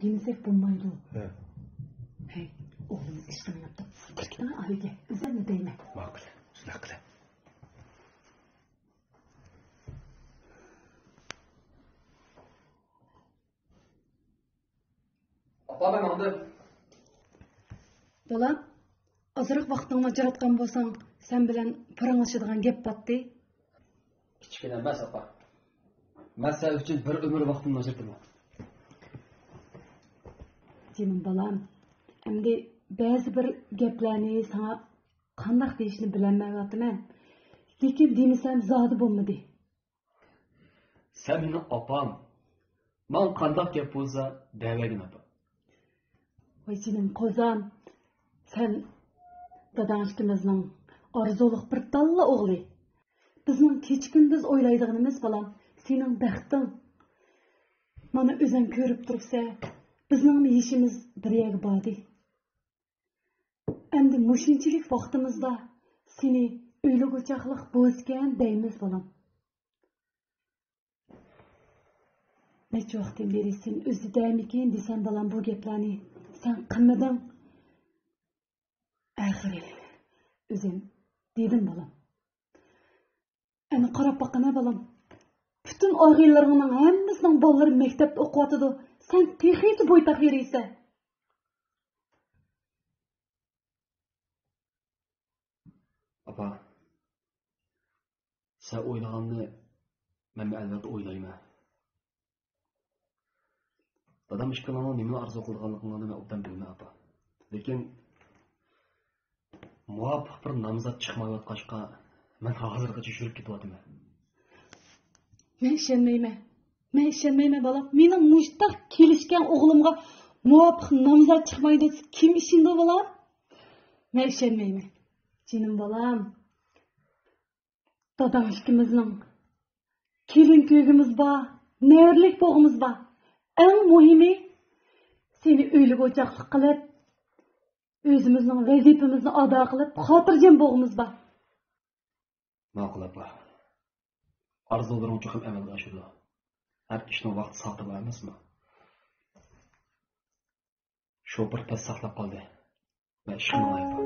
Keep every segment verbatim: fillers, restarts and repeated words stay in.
يېمىسەك بولمايدۇ. ھە. ھەي، ئوغلۇمىز ئىشقىلىنىپتۇ. كىرگىنە ئايگە، ئۆزۈمنى دەيمەن. ماقۇل، شۇنداق قىلە. ئاپا، مەن ماڭدىم. بالام، ئازراق ۋاقتىڭنى ئاجراتقان بولساڭ، سەن بىلەن پاراڭلىشىدىغان گەپ بارتى. كىچىككىنە ئەمەس، ئاپا. مەن سەن ئۈچۈن بىر ئۆمۈر ۋاقتىمنى ئاجرىتىمەن. جېنىم بالام، ئەمدى بەزى بىر گەپلەرنى ساڭا قانداق دېيىشنى بىلەلمەيۋاتىمەن. لېكىن دېمىسەم زادى بولمىدى. سەن مېنىڭ ئاپام. ماڭا قانداق گەپ بولسا دەۋەرگىن، ئاپا. ۋاي جېنىم قوزام، سەن داداڭ ئىككىمىزنىڭ ئارزۇلۇق بىر تاللا ئوغلى. بىزنىڭ كېچە-كۈندۈز ئويلايدىغىنىمىز، بالام، سېنىڭ بەختىڭ. مانا ئۆزۈڭ كۆرۈپ تۇرۇپسەن، بىزنىڭمۇ يېشىمىز بىر يەرگە باردى. ئەمدى مۇشۇنچىلىك ۋاقتىمىزدا سېنى ئۆيلۈك ئوچاقلىق بولسىكەن دەيمىز، بالام. نەچچە ۋاقىتتىن بېرى سېنى ئۈزدىمىكىن دېسەم، بالام، بۇ گەپلەرنى سەن قىلمىدىڭ. ئاخىرى ئۆزۈم دېدىم، بالام. ئەنە قاراپ باققىنا، بالام. پۈتۈن ئاغىنىلىرىڭنىڭ ھەممىسىنىڭ بالىلىرى مەكتەپتە ئوقۇۋاتىدۇ. سەن تېخىچە بويتاق يۈرۈيسەن. ئاپا، سەن ئويلىغاننى مەنمۇ ئەلۋەتتە ئويلايمەن. دادام ئىككىڭلارنىڭ نېمىنى ئارزۇ قىلىدىغانلىقىڭلارنى مەن ئوبدان بىلىمەن، ئاپا. لېكىن مۇۋاپىق بىر نامزات چىقمايۋاتقاچقا، مەن ھازىرغىچە يۈرۈپ كېتىۋاتىمەن. مەن ئىشەنمەيمەن. مەن ئىشەنمەيمەن، بالام. مېنىڭ مۇشتاق كېلىشكەن ئوغلۇمغا مۇۋاپىق نامزات چىقمايدۇ دېسە، كىم ئىشىنىدۇ، بالام؟ مەن ئىشەنمەيمەن. جېنىم بالام. داداڭ ئىككىمىزنىڭ كېلىن كۆيگۈمىز بار، نەۋرىلىك بوغىمىز بار. ئەڭ مۇھىمى، سېنى ئۆيلۈك ئوچاقلىق قىلىپ، ئۆزىمىزنىڭ ۋەزىپىمىزنى ئادا قىلىپ، خاتىرجەم بوغىمىز بار. ماقۇل، ئاپا. ئارزۇلىرىڭ چوقۇم ئەمەلگە ئاشىدۇ. ھەر ئىشنىڭ ۋاقتى سائىتى بار ئەمەسمۇ؟ شوپۇر پەس ساقلاپ قالدى. مەن ئىشقا ماڭاي، ئاپا.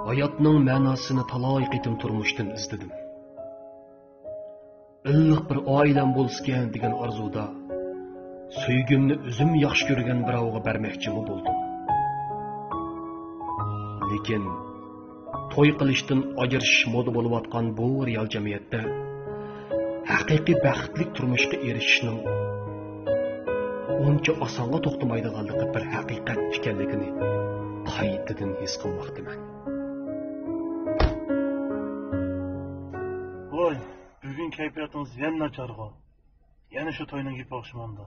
ھاياتنىڭ مەناسىنى تالاي قېتىم تۇرمۇشتىن ئىزدىدىم. ئىللىق بىر ئائىلەم بولسىكەن دېگەن ئارزۇدا، سۆيگۈمنى ئۆزۈم ياخشى كۆرگەن بىراۋغا بەرمەكچىمۇ بولدۇم. لېكىن توي قىلىشتىن ئاجرىشىش مودا بولۇۋاتقان بۇ رېئال جەمئىيەتتە ھەقىقىي بەختلىك تۇرمۇشقا ئېرىشىشنىڭ ئۇنچە ئاسانغا توختىمايدىغانلىقى بىر ھەقىقەت ئىكەنلىكىنى قايتىدىن ھېس قىلماقتىمەن. ۋاي، بۈگۈن كەيپىياتىڭىز يەنە ناچارغۇ؟ يەنە شۇ توينىڭ گېپى ئوخشىمامدۇ؟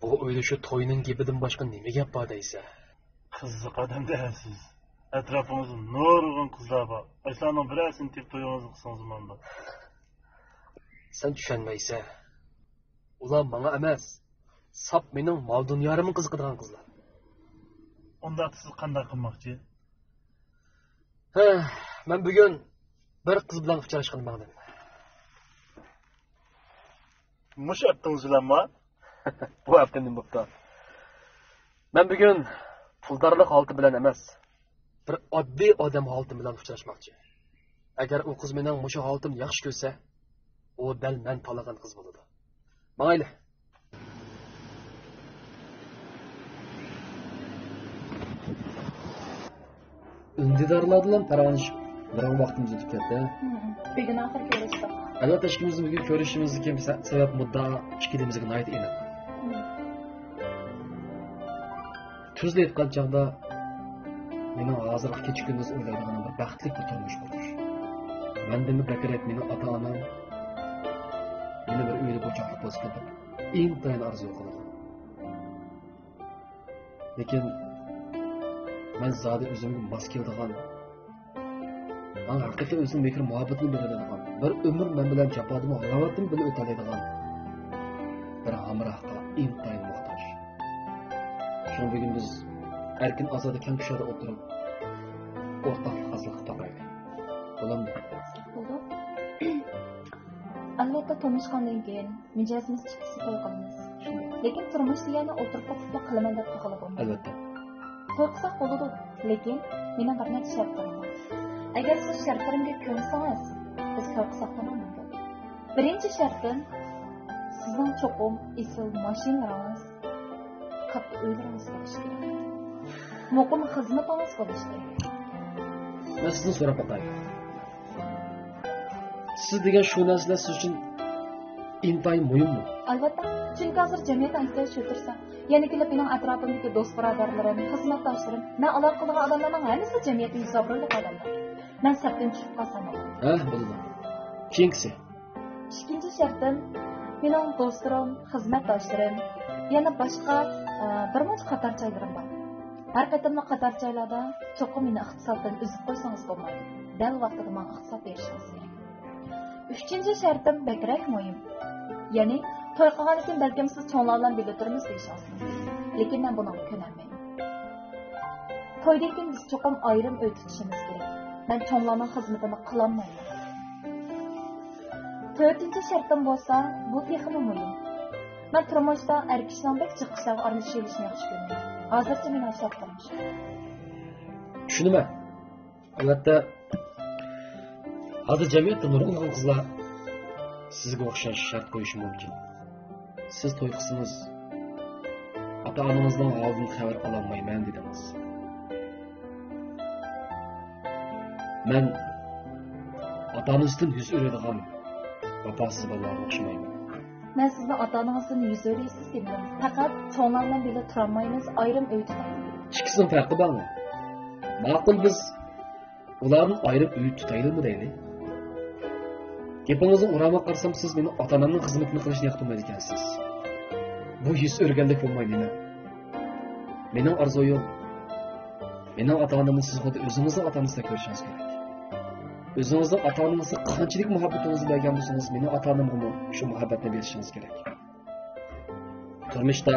بۇ ئۆيدە شۇ توينىڭ گېپىدىن باشقا نېمە گەپ بار دەيسە؟ قىزىق ئادەمدە سىز. ئەتراپىڭىزدا نۇرغۇن قىزلار بار. ئاشۇلارنىڭ بىرەرسىنى تېپىپ تويىڭىزنى قىلسىڭىز بولامدۇ؟ سەن چۈشەنمەيسەن. ئۇلار ماڭا ئەمەس، ساپ مېنىڭ مال-دۇنيايىمغا قىزىقىدىغان قىزلار. ئۇنداقتا سىز قانداق قىلماقچى؟ ھە، مەن بۈگۈن بىر قىز بىلەن ئۇچراشقىلى ماڭدىم. مۇشۇ ھەپتىڭىز بىلەنمۇ؟ بۇ ھەپتە نېمە بوپتۇ؟ مەن بۈگۈن پۇلدارلىق ھالىتى بىلەن ئەمەس، بىر ئاددىي ئادەم ھالىتى بىلەن ئۇچراشماقچى. ئەگەر ئۇ قىز مېنىڭ مۇشۇ ھالىتىمنى ياخشى كۆرسە، ئۇ دەل مەن تاللىغان قىز بولىدۇ. ماڭايلى. ئۈندىدارلاردىن پاراڭلىشىپ بىراۋ ۋاقتىمىز ئۆتۈپ كەتتى. بۈگۈن ئاخىر كۆرۈشتۇق. ئەلۋەتتە، ئىككىمىزنىڭ بۈگۈن كۆرۈشۈشىمىزدىكى سە-، سەۋەب مۇددىئا ئىككىلىمىزگە ناھايىتى ئېنىق. تۈزلا ئېيتقان چاغدا، مېنىڭ ھازىرقى كېچە-كۈندۈز ئويلايدىغىنىم بىر بەختلىك بىر تۇرمۇش قۇرۇش. مەندىنمۇ بەكرەك مېنىڭ ئاتا-ئانام يەنە بىر ئۆيدە بوچاقلىق بولسا دەپ ئىنتايىن ئارزۇ قىلىدۇ. لېكىن مەن زادى ئۆزۈمگە ماس كېلىدىغان، ماڭا ھەقىقىي ئۆزىنىڭ مېھرى-مۇھەببىتىنى بېرەلەيدىغان، بىر ئۆمۈر مەن بىلەن جاپادىمۇ، ھالاۋەتتىمۇ بىللە ئۆتەلەيدىغان بىر ھەمراھقا ئىنتايىن موھتاج. شۇڭا بۈگۈن بىز ئەركىن-ئازادە كەڭ كۇشادە ئولتۇرۇپ، ئورتاقلىق ھاسىل قىلىپ باقايلى. بولامدۇ؟ بولىدۇ. ھەتتا تونۇشقاندىن كېيىن مىجەزىمىز چىقىشسا توي قىلىمىز. لېكىن تۇرمۇش دېگەننى ئولتۇرۇپ قوپۇپلا قىلىمەن دەپ قىلغىلى بولمايدۇ. ئەلۋەتتە. توي قىلساق بولىدۇ، لېكىن مېنىڭ بىر نەچچە شەرتلىرىم بار. ئەگەر سىز شەرتلىرىمگە كۆنسىڭىز، بىز توي قىلساقمۇ مۇمكىن. بىرىنچى شەرتىم، سىزنىڭ چوقۇم ئېسىل ماشىنىلىرىڭىز، كاتتا ئۆيلىرىڭىز بولۇشى كېرەك. مۇقىم خىزمىتىڭىز بولۇشى كېرەك. مەن سىزدىن سوراپ باقاي. سىز دېگەن شۇ نەرسىلەر سىز ئۈچۈن ئىنتايىن مۇھىممۇ؟ ئەلۋەتتە، چۈنكى ھازىر جەمئىيەتنىڭ ئېھتىياجى شۇ تۇرسا، يەنە كېلىپ مېنىڭ ئەتراپىمدىكى دوست-بۇرادەرلىرىم، خىزمەتداشلىرىم، مەن ئالاقە قىلىدىغان ئادەملەرنىڭ ھەممىسى جەمئىيەتتە يۈز ئابرۇيلۇق ئادەملەر. مەن سەپتىن چۈشۈپ قالسام بولىدۇ. ھە، بولىدۇ. كېيىنكىسى؟ ئىككىنچى شەرتىم، مېنىڭ دوستلىرىم، خىزمەتداشلىرىم، يەنە باشقا، ئە، بىر مۇنچە قاتارچايلىرىم بار. ھەر قېتىملىق قاتارچايلاردا چوقۇم مېنى ئىقتىسادتىن ئۈزۈپ قويسىڭىز بولمايدۇ. دەل ۋاقتىدا ماڭا ئىقتىساد بېرىشىڭىز كېرەك. ئۈچىنچى شەرتىم بەكرەك مۇھىم. يەنى، توي قىلغاندىن كېيىن بەلكىم سىز چوڭلار بىلەن بىللە تۇرىمىز دېيىشىڭىز مۇمكىن. لېكىن مەن بۇنىڭغا كۆنەلمەيمەن. تويدىن كېيىن بىز چوقۇم ئايرىم ئۆي تۇتۇشىمىز كېرەك. مەن چوڭلارنىڭ خىزمىتىنى قىلالمايمەن. تۆتىنچى شەرتىم بولسا، بۇ تېخىمۇ مۇھىم. مەن تۇرمۇشتا ئەر كىشىنىڭ بەك جىق ئىشلارغا ئارىلىشىۋېلىشىنى ياخشى كۆرمەيمەن. ھازىرچە مېنىڭ شەرتلىرىم شۇ. چۈشىنىمەن. ئەلۋەتتە، ھازىر جەمئىيەتتە نۇرغۇنلىغان قىزلار سىزگە ئوخشاش شەرت قويۇشى مۇمكىن. سىز توي قىلسىڭىز، ئاتا-ئانىڭىزنىڭ ھالىدىن خەۋەر ئالالمايمەن دېدىڭىز. مەن ئاتا-ئانىسىدىن يۈز ئۆرۈيدىغان ۋاپاسىز بالىلارغا ئوخشىمايمەن. مەن سىزنىڭ ئاتا-ئانىڭىزدىن يۈز ئۆرۈيسىز دېمىدىم. پەقەت چوڭلار بىلەن بىللە تۇرالمايمىز، ئايرىم ئۆي تۇتايلى. ئىككىسىنىڭ پەرقى بارمۇ؟ ماقۇل، بىز ئۇلارنى ئايرىم ئۆي تۇتايلىمۇ دەيلى؟ گېپىڭىزنىڭ ئۇرامىغا قارىسام، سىز مېنىڭ ئاتا-ئانامنىڭ خىزمىتىنى قىلىشنى ياقتۇرمايدىكەنسىز. بۇ يۈز ئۆرۈگەنلىك بولمايدۇ، نېمە؟ مېنىڭ ئارزۇيۇم، مېنىڭ ئاتا-ئانامنى سىز خۇددى ئۆزىڭىزنىڭ ئاتا-ئانىسىدەك كۆرۈشىڭىز كېرەك. ئۆزىڭىزنىڭ ئاتا-ئانىڭىزغا قانچىلىك مۇھەببىتىڭىزنى بەرگەن بولسىڭىز، مېنىڭ ئاتا-ئانامغىمۇ شۇ مۇھەببەتنى بېرىشىڭىز كېرەك. تۇرمۇشتا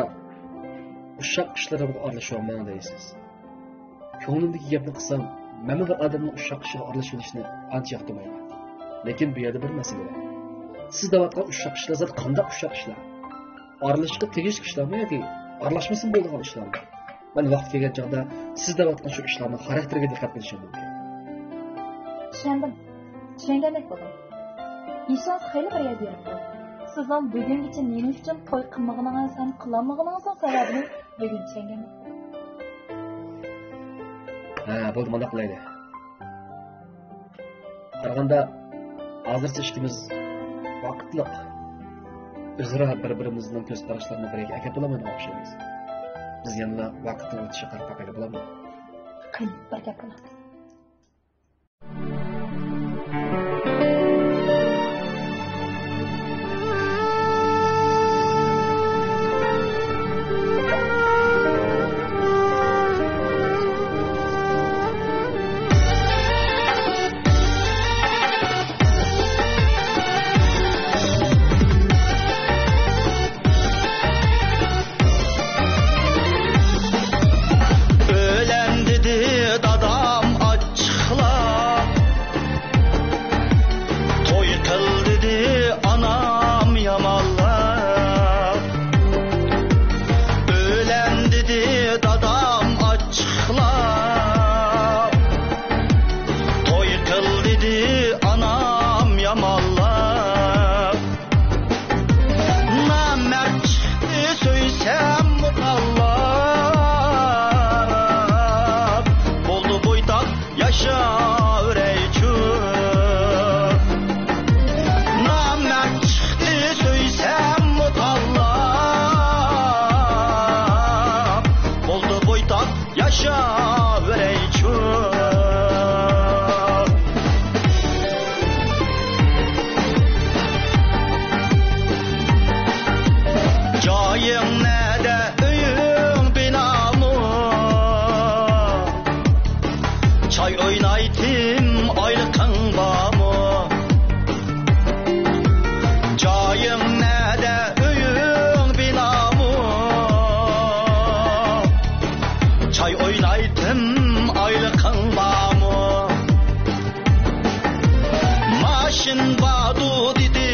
ئۇششاق ئىشلىرىمغا ئارىلىشىۋالماڭ دەيسىز. كۆڭلۈمدىكى گەپنى قىلسام، مەنمۇ بىر ئادەمنىڭ ئۇششاق ئىشىغا ئارىلىشىۋېلىشىنى ئانچە ياقتۇرمايمەن. لېكىن بۇ يەردە بىر مەسىلە بار. سىز دەۋاتقان ئۇششاق ئىشلار زادى قانداق ئۇششاق ئىشلار؟ ئارىلىشىشقا تېگىشلىك ئىشلارمۇ ياكى ئارىلاشمىسىمۇ بولىدىغان ئىشلارمۇ؟ مەن ۋاقتى كەلگەن چاغدا سىز دەۋاتقان شۇ ئىشلارنىڭ خاراكتېرىگە دىققەت قىلىشىم مۇمكىن. چۈشەندىم. چۈشەنگەندەك بولدۇم. يېشىڭىز خېلى بىر يەرگە يۈرۈپتۇ. سىزنىڭ بۈگۈنگىچە نېمە ئۈچۈن توي قىلمىغىنىڭىز ھەم قىلالمىغىنىڭىزنىڭ سەۋەبىنى بۈگۈن چۈشەنگەندەك بولدۇم. ھە، بولدى، مانداق قىلايلى. قارىغاندا، ھازىرچە ئىككىمىز ۋاقىتلىق ئۆزئارا بىر-بىرىمىزنىڭ كۆز قاراشلىرىنى بىر يەرگە ئەكەپ بولالمايدىغان ئوخشايمىز. بىز يەنىلا ۋاقىتنىڭ ئۆتۈشىگە قاراپ باقايلى، بولامدۇ؟ قېنى، بىر گەپ قىلىڭ. ئۆلەم دېدى دادام ئاچچىقلاپ، توي قىل دېدى ئانام يامانلاپ. ئۆلەم دېدى دادام ئاچچىقلاپ، توي قىل دېدى ئانام يامانلاپ. نامەرد چىقتى سۆيسەممۇ تاللاپ، بولدى بويتاق ياشاۋېرەيچۇ. نامەرد چىقتى سۆيسەممۇ تاللاپ، بولدى بويتاق ياشاۋېرەيچۇ. جايىڭ نەدە، ئۆيۈڭ بىنامۇ؟ چاي ئوينايتتىم، ئايلىقىڭ بارمۇ؟ جايىڭ نەدە، ئۆيۈڭ بىنامۇ؟ چاي ئوينايتتىم، ئايلىقىڭ بارمۇ؟ ماشىنا باردۇ دېدى،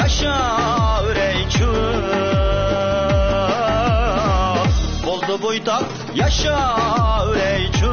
ياشاۋېرەيچۇ، بولدى بويتاق، ياشاۋېرەيچۇ.